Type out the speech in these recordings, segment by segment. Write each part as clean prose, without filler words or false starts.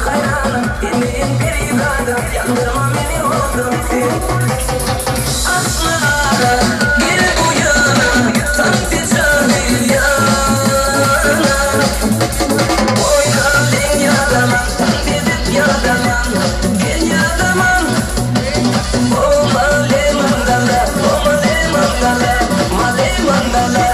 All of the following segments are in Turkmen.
haýranam, Sendeýin perizada, Ýandyrma meni oda sen. Asmana, gel bu ýana, Tans et şahyr ýana. Oýnalyň ýadaman, Tans edip ýadaman, Gel ýadaman. O male mandala, o male mandala, male mandala.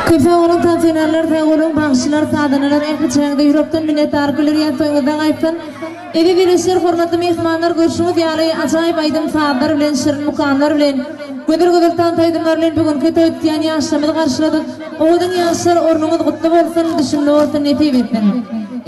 Köp sag boluň tansiýonerler, sag boluň bagşylar, sazandalar, ähli çäňize ýürekden minnetdarlyk bildirýän toýuňyzda gaýtsyn. Eziz ildeşler, hormatly myhmanlar, görşüňiz ýaly ajaýyp aýdym-sazlar bilen, şirin mukamlar bilen, gözel-gözel tans aýdymlar bilen bu günki toý tutýan ýaşlarymyzy garşyladyk. Owadan ýaşlar, ornuňyz gutly bolsun, düşümli bolsun, nesip etsin.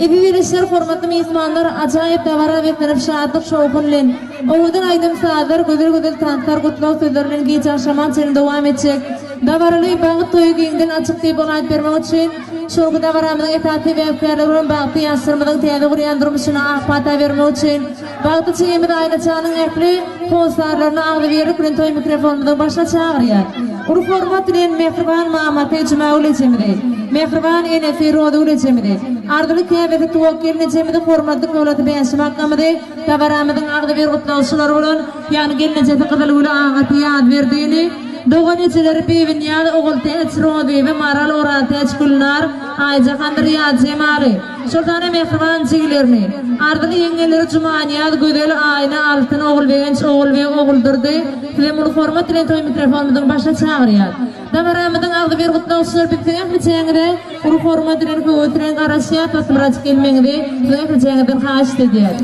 Eziz ildeşler, hormatly myhmanlar, ajaýyp dabara beslenip şatlyk-şowhun bilen, Owadan aýdym-sazlar, gözel-gözel tanslar, gutlag sözleri bilen gije agşama çenli dowam etjek dabaraly bagt toýy giňden açyk diýip ony aýdyp bermek üçin şol dabaramyzyň esasy sebäpkärleri bolan bagtly ýaşlarymyzyň täze gurýan durmuşyna ak pata bermek üçin bagtly çigimiz Aýnaçanyň ähli hossarlaryny agzybirlik bilen toý mikrofonymyzyň başyna çagyrýar. Uly hormat bilen mähriban mamasy Jumagül ejemizi, mähriban enesi Rozygül ejemizi, arzyly käbesi Tuwak gelnejemizi, hormatly döwletli Bäşim akgamyzy, Dabaramyzyň agzybir gutlagçylary bolan, ýagny gelnejesi Gyzylgüli agasy Ýazberdini, dogan ejeleri Bibinýaz, Ogultäç, Rozyby, Maral, Oraztäç, Gülnar, Aýjahandyr Ýazjemaly, şol sanda mähriban jigilerini, arzyly ýeňňeleri Jumanýaz, Gözel, Aýna, Altyn, Ogulbegenç, Ogulbeg, Oguldurdy, sizem uly hormat bilen toý mikrofonymyzyň başyna çagyrýas. Dabaramyzyň agzybir gutlagçylary biz siziň ähliçäňize uly hormat bilen höwes bilen garaşýas basymraçyk gelmegiňizi siziň ähliçäňizden haýyşt edýäs.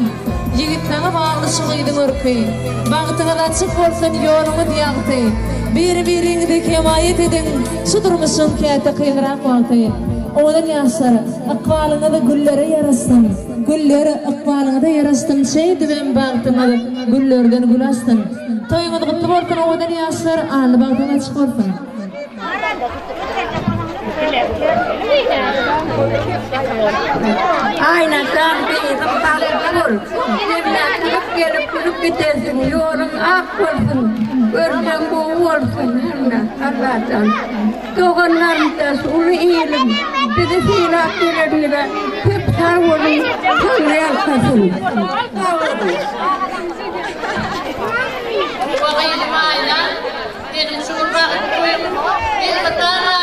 Ýigit saňa bagly şu gyzyň örki. Bagtyňyz açyk bolsun ýoluňyz ýagty. Biri biriňizi hemaýat ediň şu durmuşyň käte kynrak wagty. Owadan ýaşlar ykbalyňyz güllere ýaraşsyn. Güller ykbalyňyza ýaraşsyn şeýdibem bagtyňyz güllerden gül açsyn. Toýuňyz gutly bolsun owadan ýaşlar Alla bagtyňyz açyk bolsun. Aýnajan gyzym bagtly bol. Sen gülüp gelip gülüp gidersiň ýoluň ak bolsun. Görseň gowy bolsun hemme Allajan. Dogan garyndaş uly ilim bizi sylap geleniňize köp sag boluň Taňry ýalkasyn. Sag boluň. Gyzym Aýna, seniň şu gün bagtly toýuň elmydama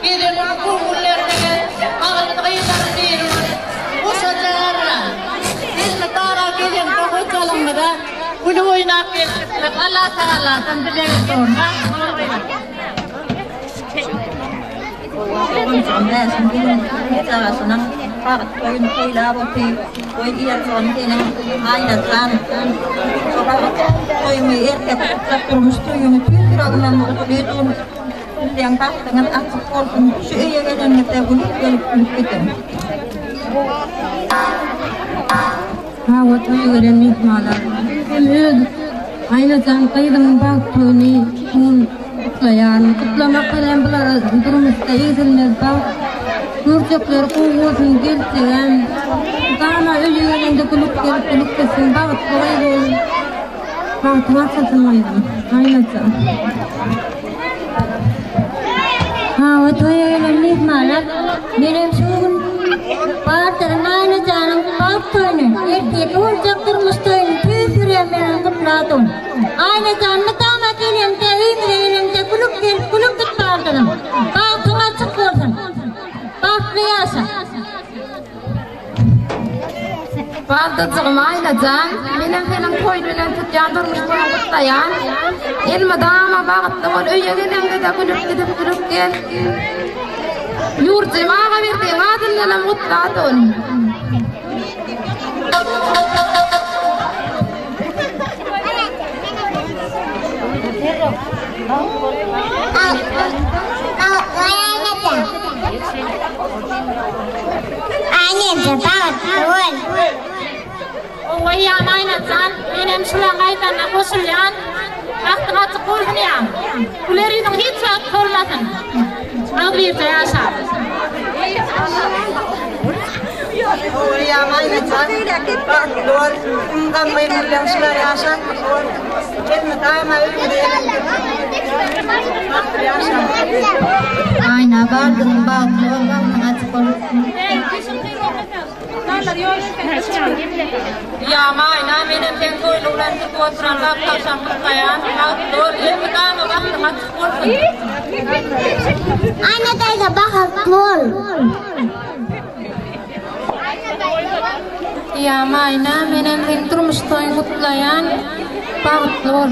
gelen bu günleriňe bagtly gyzlaryň biri bolup, goşaja garra. Elmydama gelen hojalygyňyza gülüp oýnap gelip gitmek Allatagaladan dileg ediyorum. Bagtly bol gyzym. Doganjygym Bäşim gelin çagasynyň bagt toýuny toýlap otyr. Goý ýersoň seniň Aýnajan şu bagt toýuňy erkek gutlap durmuş toýuňy tüýs ýüregimden gutlaýdym. Sizleň bagtyňyz açyk bolsun. Şu öýe geleniňizde gülüp gelip gülüp gidiň. Hawa toýa gelen myhmanlar hem öz Aýnajan gyzymyň bagt toýuny şu gün gutlaýaryn. Gutlamak bilen bulara durmuşda egsilmez bagt, görjekleri gowy bolsun, gelsegem mydama öýe gelende gülüp gelip gülüp gitsin, bagtly gyz bol. Bagtyň açylsyn gyzym, Aýnajan. Hawa toýa gelen myhmanlar menem şu gün Batyryň Aýnajanyň bagt toýuny, ertirki boljak durmuş toýuny tüýs ýüregim bilen gutladym. Aýnajan mydama geleňde öýümize geleňde gülüp gelip gülüp git baldyrym. Bagtyň açyk bolsun. Bagtly ýaşa. Baldajygym Aýnajan, menem seniň toý bilen tutýan durmuş toýuňy gutlaýan. Elmydama bagtly bol, öýe geleňde-de gülüp gidip, gülüp gel. Ýurtjym Agaberdiň adyndanam gutladyn. Owaýýan Aýnajan, menem şulaň aýdanyna goşulýan. Bagtyň açyk bolsun ýa. Güler ýüzüň hiç wagt solmasyn. Agzybirje ýaşa. Owaýýan Aýnajan, bagtly bol. Iň gamgyn bilen şular ýaşa. Elmydama öýüňde bagtly ýaşa. Aýna baldyrym bagtly bol bagtyň açyk bolsun. Ýa Maýna menem seň toýly bilen tutup oturan bagt agşam gutlaýan bagtly bol elmydama bagtyň açyk bolsun. Aýna daýza bagtly bol. Ýa Maýna menem seň durmuş toýuňy gutlaýan. Bagtly bol.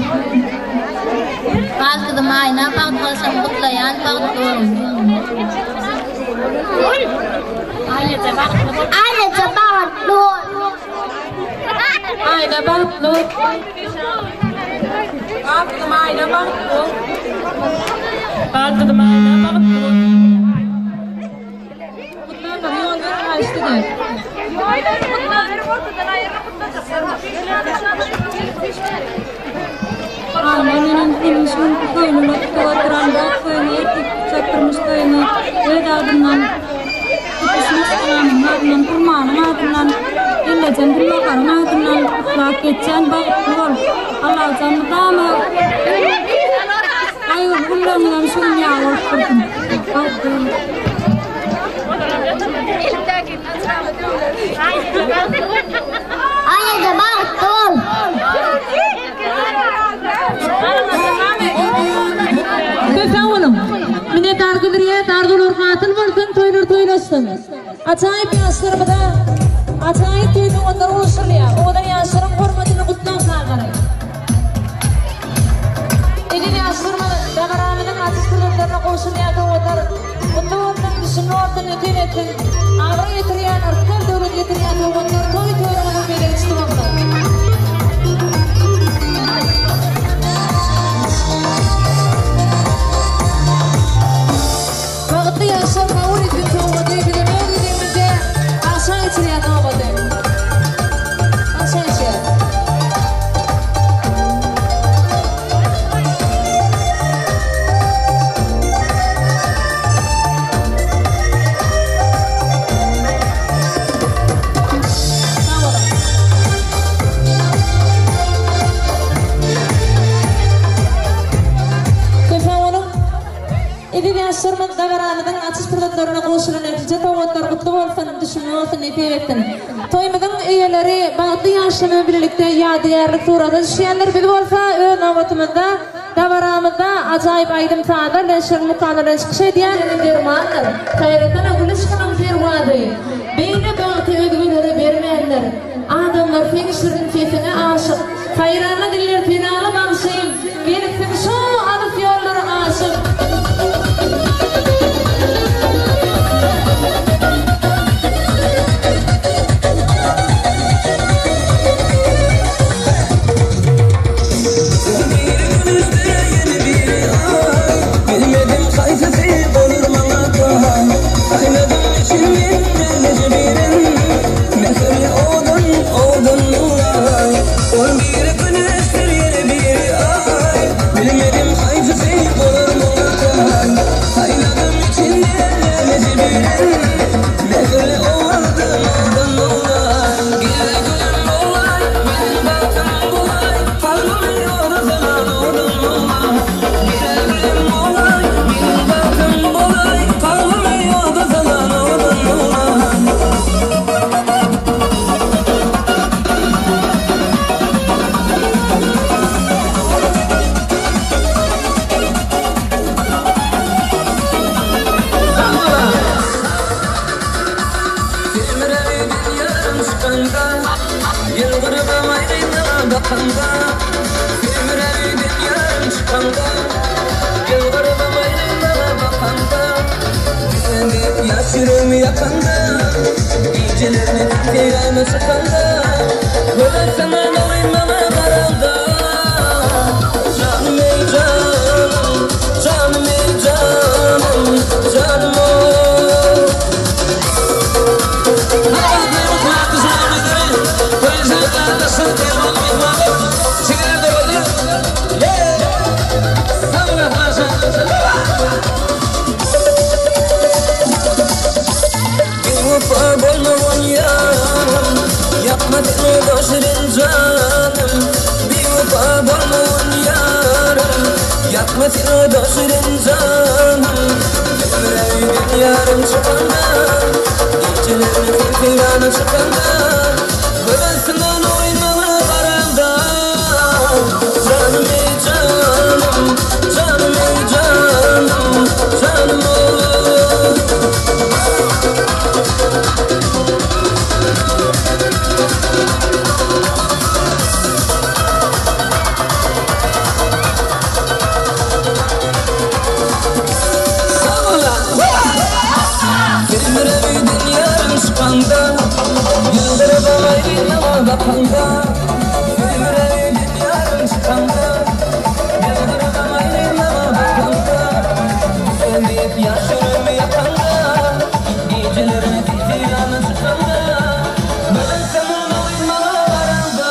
Gal gyzym Aýna bagt agşamy gutlaýan bagtly boluň. Aýnaja bagtly bol. Aýnaja bagtly bol. Aýna bagtly bol. Gal gyzym Aýna bagtly bol. Gal gyzym Aýna bagtly bol. Gutlanlar ýollar gaýyşdy-da. Alla menem seniň şu günki toýuňy tutup oturan bagt toýuňy ertir tutjak durmuş toýuňy öz adymdan tutuş maşgalamyň adyndan Gurmanyň adyndan Ellejan Gülbaharyň adyndan gutlap geçýän bagtly bol Allajan mydama gaýgyly günleriňizem şu gün ýaly bolup dursun bagtly bol. Aýnaja bagtly bol. Köp sag boluň. Minnetdar bildirýäs, arzuwlar hasyl bolsun, toýlar toýlaşsyn. Ajaýyp ýaşlarymyza ajaýyp toý sowgatlary gowşurylýar. Owadan ýaşlaryň hormatyna gutlag sazlary. Eziz ýaşlarymyz, dabaramyzyň açyş pursatlaryna gowşurylýan sowgatlar gutly bolsun, düşümli bolsun, nesip etsin. Abraý getirýän, yrsgal-döwlet getirýän sowgatlar toý törüňiziň bezegçisi bolsun. Bagtly ýaşlar kabul etsin sowgady, bizem öz gezegimizde agşam geçirýän nobady. Agşam geçýär. Sag boluň. Köp sag boluň. Eziz ýaşlarymyz dabaramyzyň açyş pursatlaryna goşulan ählije sowgatlar gutly bolsun, düşümli bolsun, nesip etsin. Toýumyzyň eýeleri bagtly ýaşlar bilen bilelikde ýadygärlik surata düşýänler, biz bolsa öz nobatymyzda dabaramyzda ajaýyp aýdym-sazlar bilen şirin mukamlar bilen çykyş edýän dermandyr. Saýrasana gül yşkynyň perwazy. Beýle bagty özgelere bermändir. Adamlar seň şirin sesiňe aşyk. Saýrana diller senaly bagşym. Gelipsiň şo alys ýollary aşyp. Biri güneşde ýene biri aý Bilmedim haýsysy bolar maňa taý Saýladym içinden näzlije birin Mähirli owadan, owadan nuraý Ol biri güneşdir ýene biri aý Bilmedim haýsysy bolar maňa taý Saýladym içinden näzlije birin Mähirli owadan, owadan nuraý Gel gülüm bolaý, meniň bagtym bolaý Kalbymy ýola salan owadan nuraý Gel gülüm bolaý, meniň bagtym bolaý Kalbymy ýola salan owadan nuraý. Semräýdin ýarym çykanda, Ýylgyrybam aýna bakanda. Semräýdin ýarym çykanda, Ýylgyrybam aýna bakanda. Sen diýip ýaş ýüregimi ýakanda, Gijelerine seýrana çykanda, Göz atsaňa dogry maňa garanda. Janym eý janym, janym eý janym, janym oý. Biwepa bolmagan ýarym, Ýakma seni daşyryn janym. Biwepa bolmagan ýarym, Ýakma seni daşyryn janym. Ömür ýarym çykanda, Gijelerini sen seýrana çykanda, Göz astyndan oýnaga garanda. Janym eý janym, janym eý janym, janym oý. bakanda Sözüme yarım çıkanda Yıldırım ayrılmama bakanda Sen deyip yaşarım yakanda Gecelerimi titiyanı çıkanda Bölünsem onu bana varanda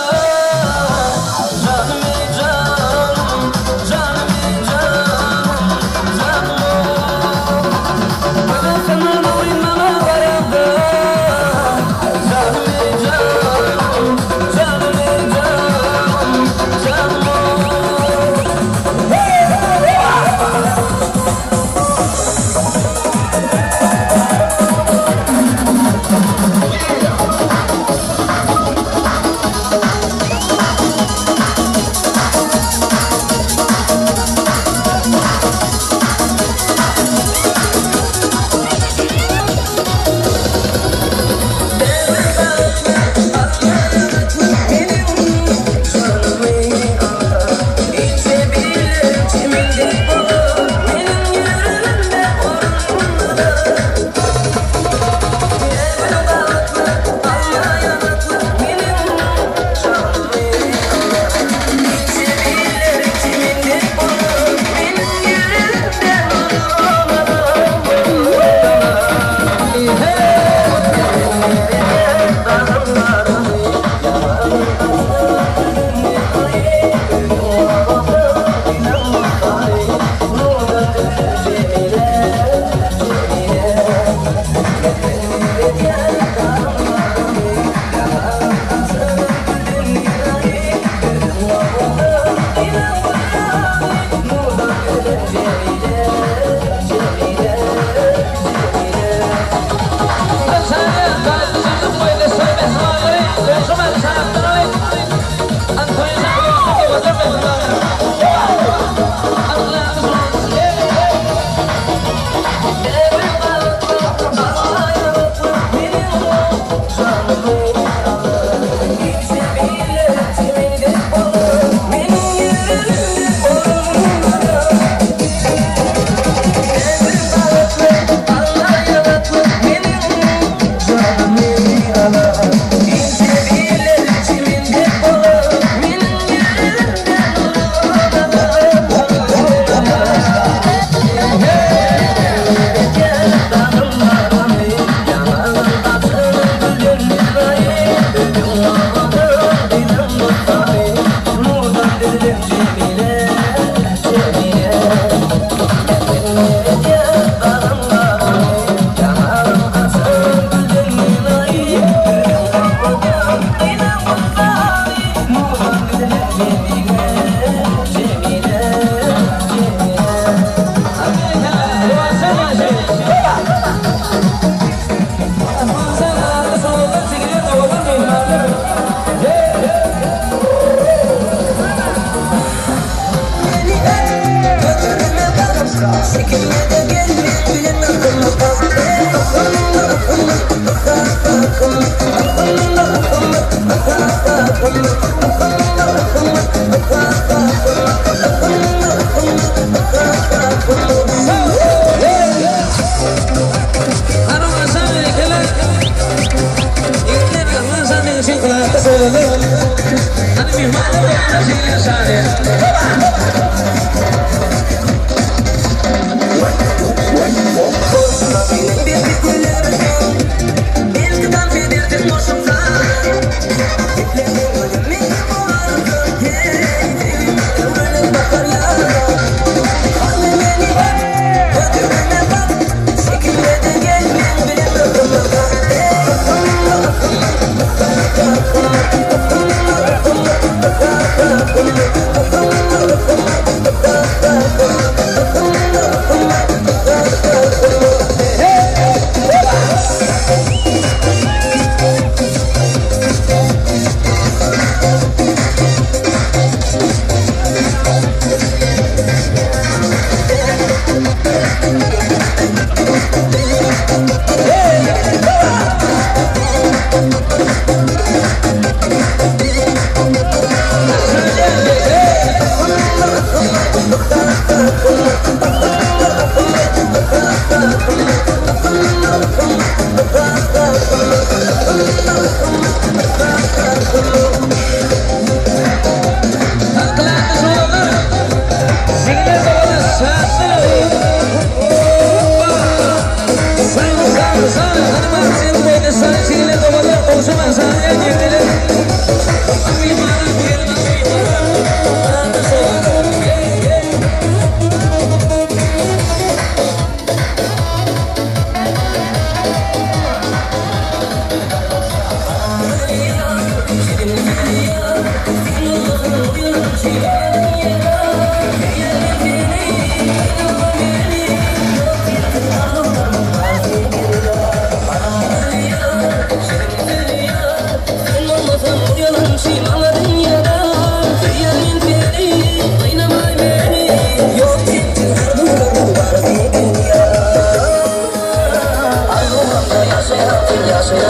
Canım ey canım, canım ey canım, canım Bölünsem onu bana varanda Canım ey canım, canım ey canım, canım.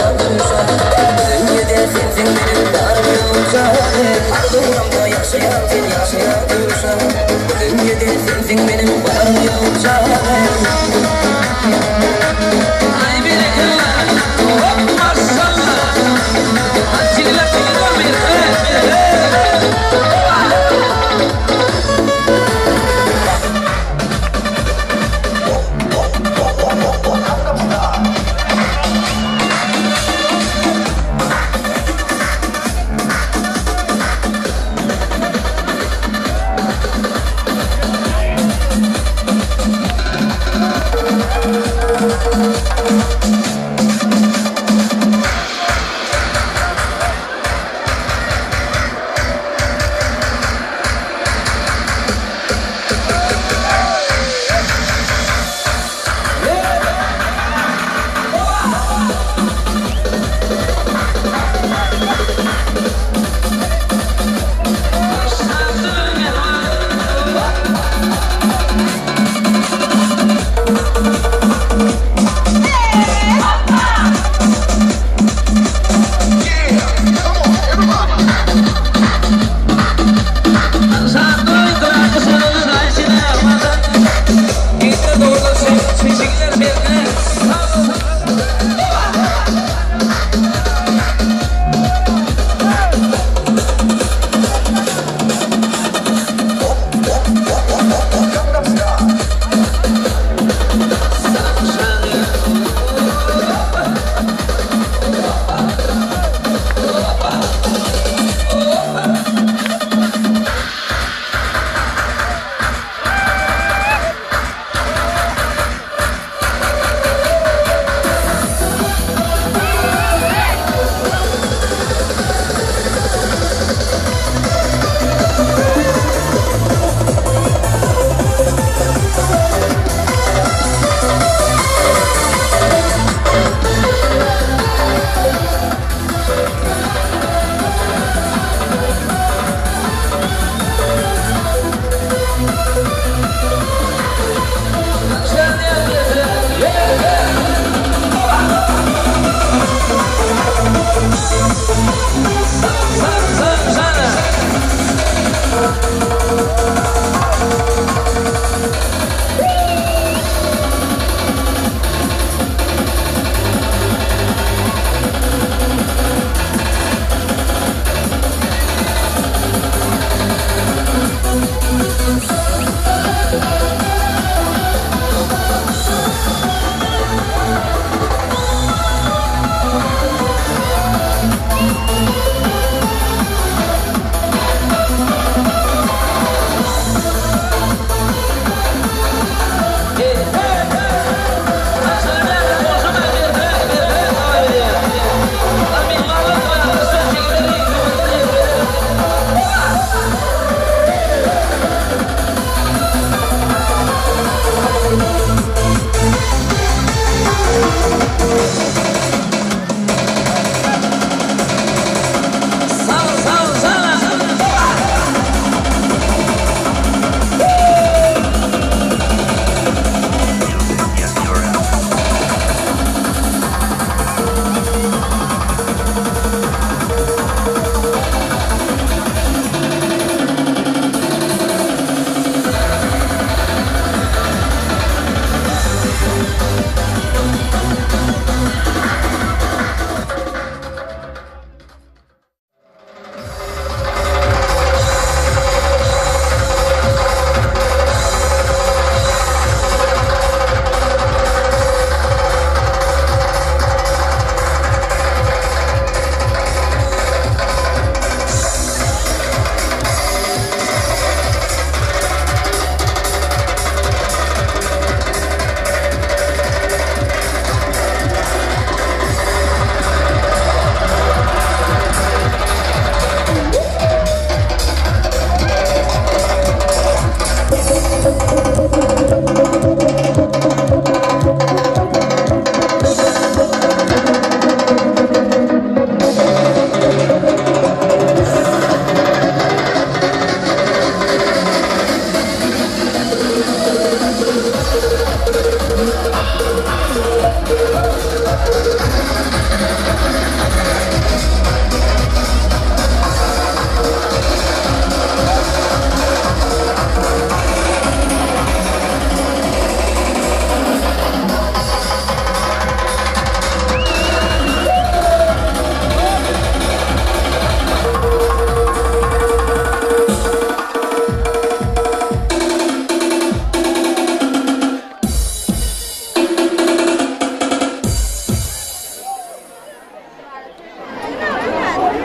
ýaşaýan durmuşa. Bu dünýede sensiň meniň barym ýogum janym. Arzuwlamda ýaşaýan sen ýaşaýan durmuşa. Bu dünýede sensiň meniň barym ýogum janym. Aý berekella! Hop maşallah! Hadi çekil çekil dur bir.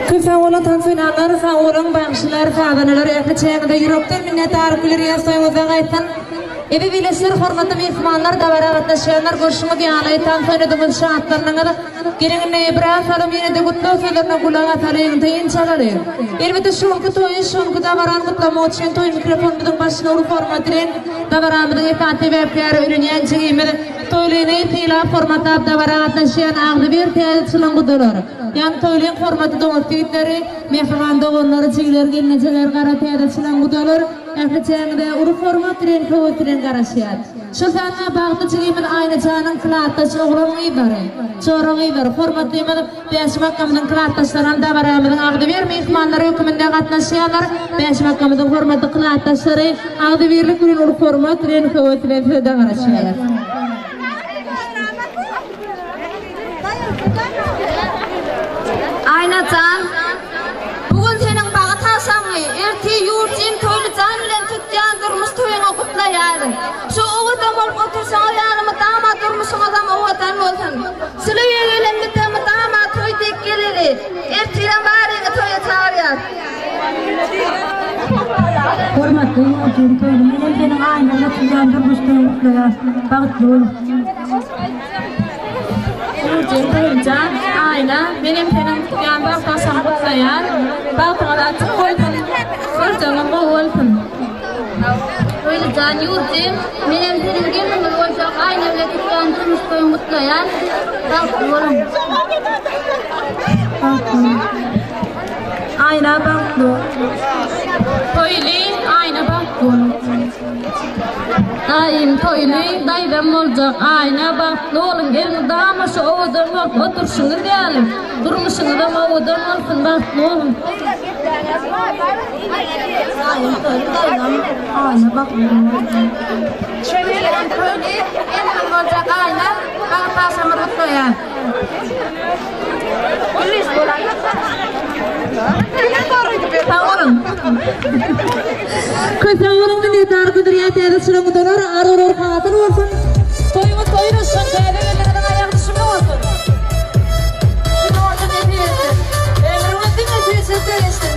Köp sag boluň tans oýnanlar, sag boluň bagşylar, sazandalar ähli çägiňize ýürekden minnetdarlyk bildirýäs toýuňyzdan gaýtsyn. Eziz ildeşler, hormatly myhmanlar, dabara gatnaşýanlar görşüňiz ýaly tans oýnadyňyz, şatlandyňyz. Geliň indi biraz salym ýene-de gutlag sözlerine gulak asalyň, dynç alalyň. Elbetde şu günki toýy, şu günki dabarany gutlamak üçin toý mikrofonymyzyň başyna uly hormat bilen dabaramyzyň esasy sebäpkäri ölenýän jigimiz Toýlyny sylap hormatlap dabara gatnaşýan agzybir täze çylyň gudalar, ýagny toýlyň hormatly dost ýigitleri, mähriban doganlar, jigiler, gelnejeler, gara täze çylyň gudalar ähli çäňize uly hormat bilen höwes bilen garaşýar. Şol sanda bagtly jigimiz Aýnajanyň klasdaş oglan gyzlary, çora gyzlary, hormatlymyz Bäşim akgamyzyň klasdaşlaram dabaramyzyň agzybir myhmanlary höküminde gatnaşýarlar. Bäşim akgamyzyň hormatly klasdaşlary agzybirlik bilen uly hormat bilen höwes bilen size garaşýarlar. Aýnajan, bu gün seniň bagy tagşamyňy, ertir ýurt-il toýly jan bilen tutýan durmuş toýuňy gutlaýaryn. Şu owadan bolup oturşyňyz ýaly mydama durmuşyňyzam owadan bolsun. Şul öýe gelenimizde mydama toý dek geleli. Ertirem baryňy toýa çagyrýas. Hormatly ýolagçym Toýly menem seniň aýnaň açylýan durmuş toýuňy gutlaýas. Bagtly bol. Ýolagçym Toýlyjan, Aýna, menem seniň tutýan bagt agşamyňy gutlaýan. Bagtyňyz açyk bolsun, görjegiňiz gowy bolsun. Toýlyjan ýurdym, menem seniň gelniňiz boljak Aýna bilen tutýan durmuş toýuňy gutlaýan. Bagtly boluň. Aýna bagtly bol. Toýly, Aýna bagtly bol. Daýym Toýly, daýzam boljak Aýna bagtly boluň. Elmydama şu owadan bolup oturşyňyz ýaly, durmuşyňyzam owadan bolsun, bagtly boluň. Daýym Toýly, daýzam Aýna bagtly bol. Daýym Toýly, gelnim boljak Aýna bagtly agşamyňyzy gutlaýan. Sag boluň. Köp sag boluň minnetdar bildirýän täze çyraňyzdalar arzuwlar hasyl bolsun. Toýuňyz toý bolsun, täze gelniňiziň aýagy düşümli bolsun. Günorta nesip etsin. Ömrüňiz diňe süýjülikde geçsin.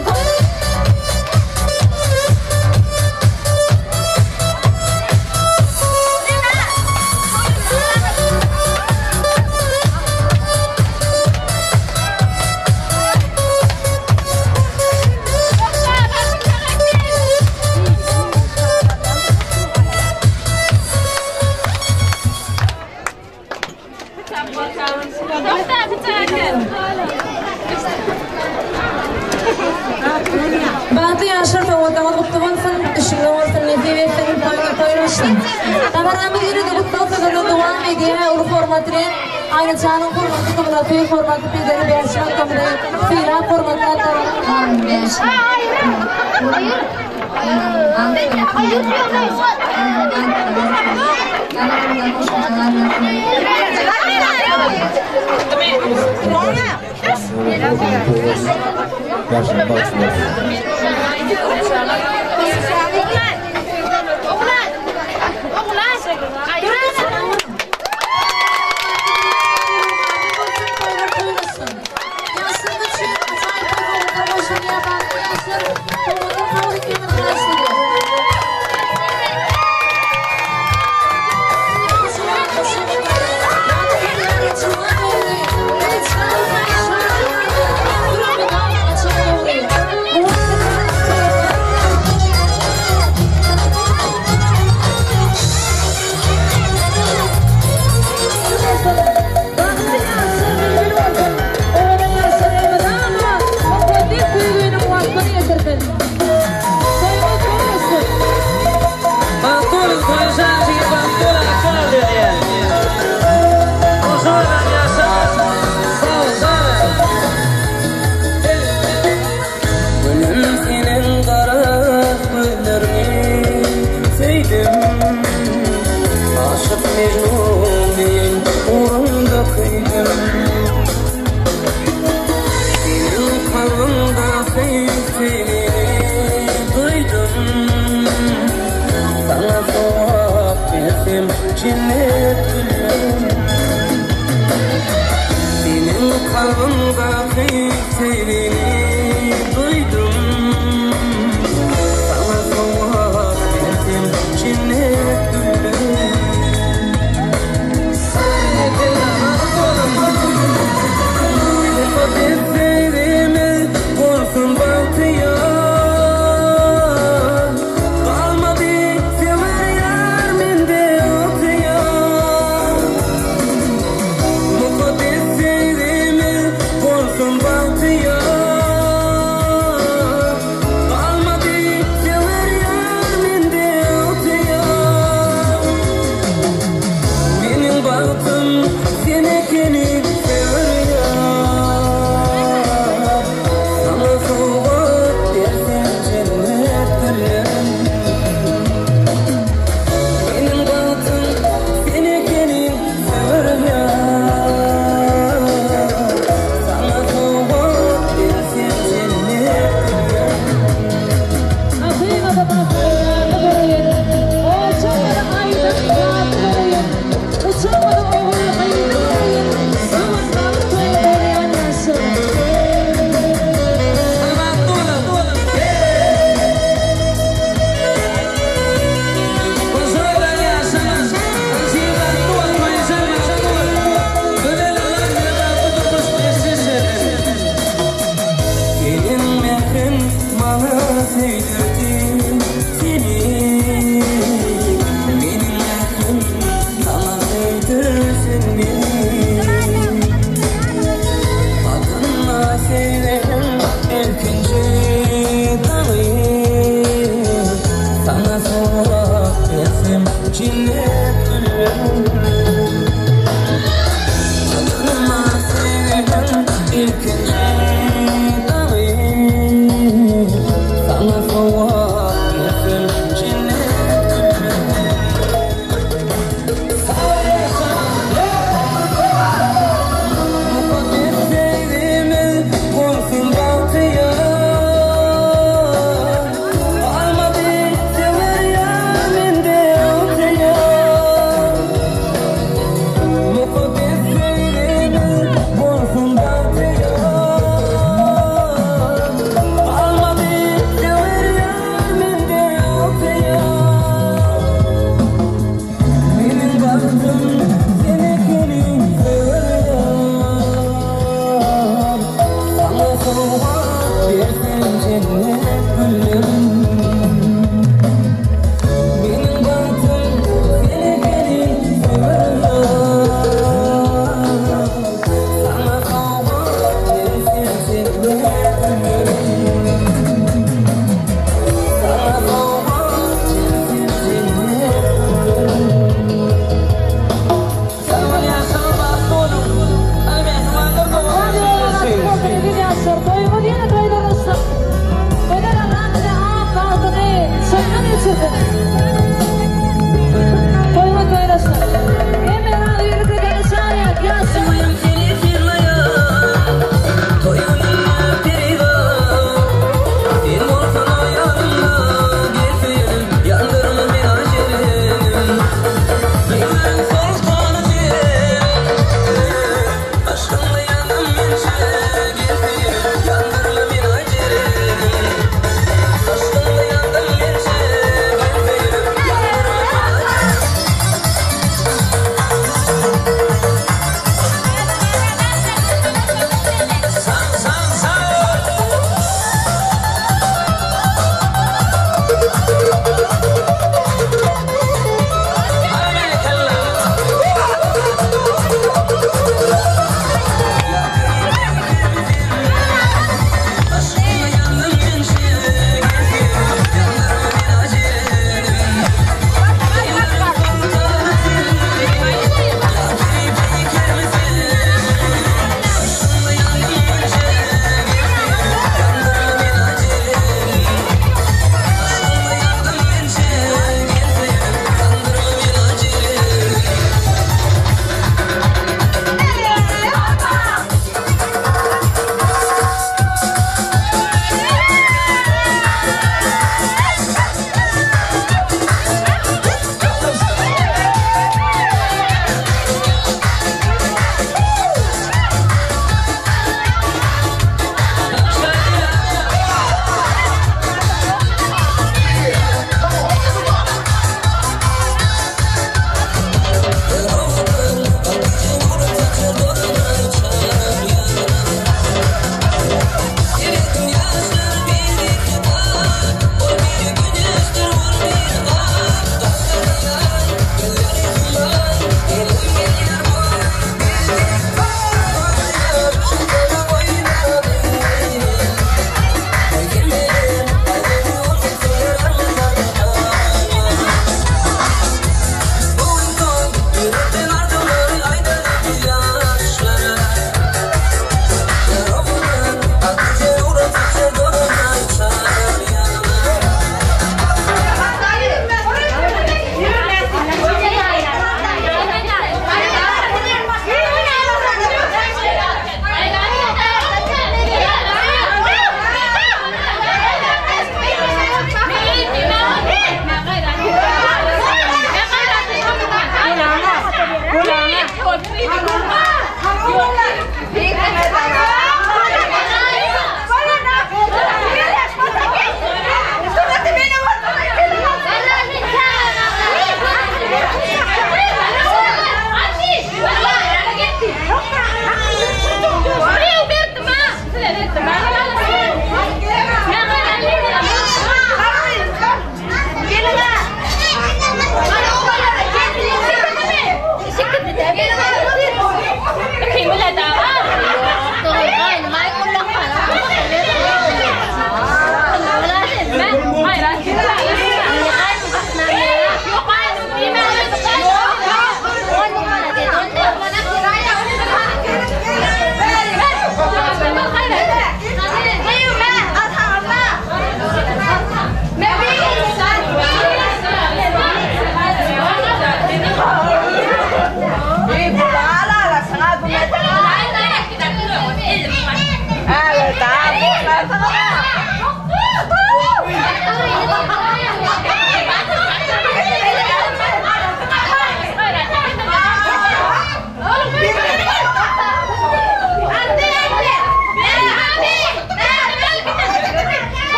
Bagtly ýaşlar sowgatlaryňyz gutly bolsun, düşümli bolsun, nesip etsin, toýuňyz toý bolsun. Dabaramyz ýene-de gutlag sözlerine dowam edýär. Uly hormat bilen Aýnajanyň hormatly gyzlary, hormatly pederi Bäşim atamyzy sylap hormatlap Kalbymdaky telini duýdum. Saňa sowgat bersem jennet güllerin. Mukaddes bolsun bagtyýar. Galmady sewer ýar mende ygtyýar. Mukaddes bolsun.